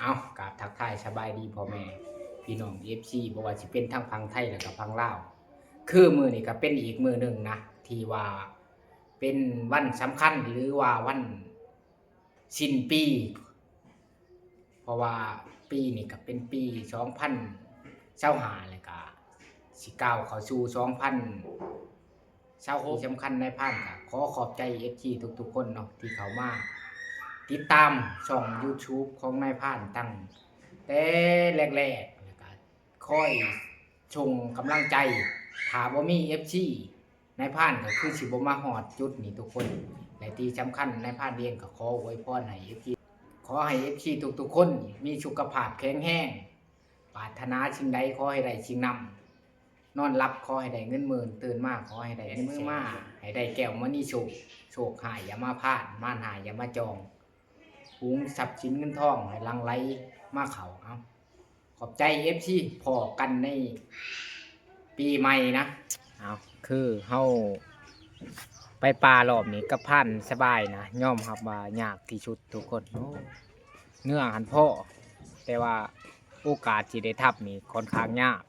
ເອົາ ກາບທັກທາຍສະບາຍດີພໍ່ແມ່ພີ່ນ້ອງເອັຟຊີ ບໍ່ວ່າຊິເປັນທັງຝັ່ງໄທ ແລະກະຝັ່ງລາວ. ຄືມື້ນີ້ກະເປັນອີກມື້ໜຶ່ງນະ ທີ່ວ່າເປັນວັນສຳຄັນ ຫຼືວ່າວັນສິ້ນປີ ເພາະວ່າປີນີ້ກະເປັນປີສອງພັນຊາວຫ້າ ແລະກະຊິກ້າວເຂົ້າສູ່ສອງພັນຊາວຫົກ. ທີ່ສຳຄັນນາຍພານກະຂໍຂອບໃຈເອັຟຊີທຸກໆຄົນເນາະ ທີ່ເຂົ້າມາຕິດຕາມຊ່ອງຢູທູບຂອງນາຍພານຕັ້ງແຕ່ແລກໆ ແລະກະຄອຍສົ່ງກຳລັງໃຈ. ຖ້າບໍ່ມີເອັຟຊີ ນາຍພານກະຄືຊິບໍ່ມາຮອດຈຸດນີ້ທຸກຄົນ ແລະທີ່ສຳຄັນນາຍພານເອງກະຂໍອວຍພອນໃຫ້ເອັຟຊີ ຂໍໃຫ້ເອັຟຊີທຸກໆຄົນມີສຸຂະພາບແຂງແຮງ ປາດຖະໜາສິ່ງໃດຂໍໃຫ້ໄດ້ສິ່ງນັ້ນ. ນອນຫຼັບຂໍໃຫ້ໄດ້ເງິນໝື່ນ ຕື່ນມາຂໍໃຫ້ໄດ້ເງິນແສນ ໃຫ້ໄດ້ແກ້ວມະນີໂຊກ ໂຊກຮ້າຍຢ່າມາພານ ມານຮ້າຍຢ່າມາຈອງ ຝູງຊັບສິນເງິນທອງໃຫ້ຫຼັ່ງໄຫຼມາເຂົ້າ. ເອົາ ຂອບໃຈເອັຟຊີ ພໍ້ກັນໃນປີໃໝ່ນະ. ເອົາ ຄືເຮົາໄປປ່າລອບນີ້ກັບພານສະບາຍນະ ຍອມຮັບວ່າຍາກທີ່ສຸດທຸກຄົນ. ໂອ້ ເນື້ອຫັ້ນພໍ້ ແຕ່ວ່າໂອກາດຊິໄດ້ທັບນີ້ຂ້ອນຂ້າງຍາກ.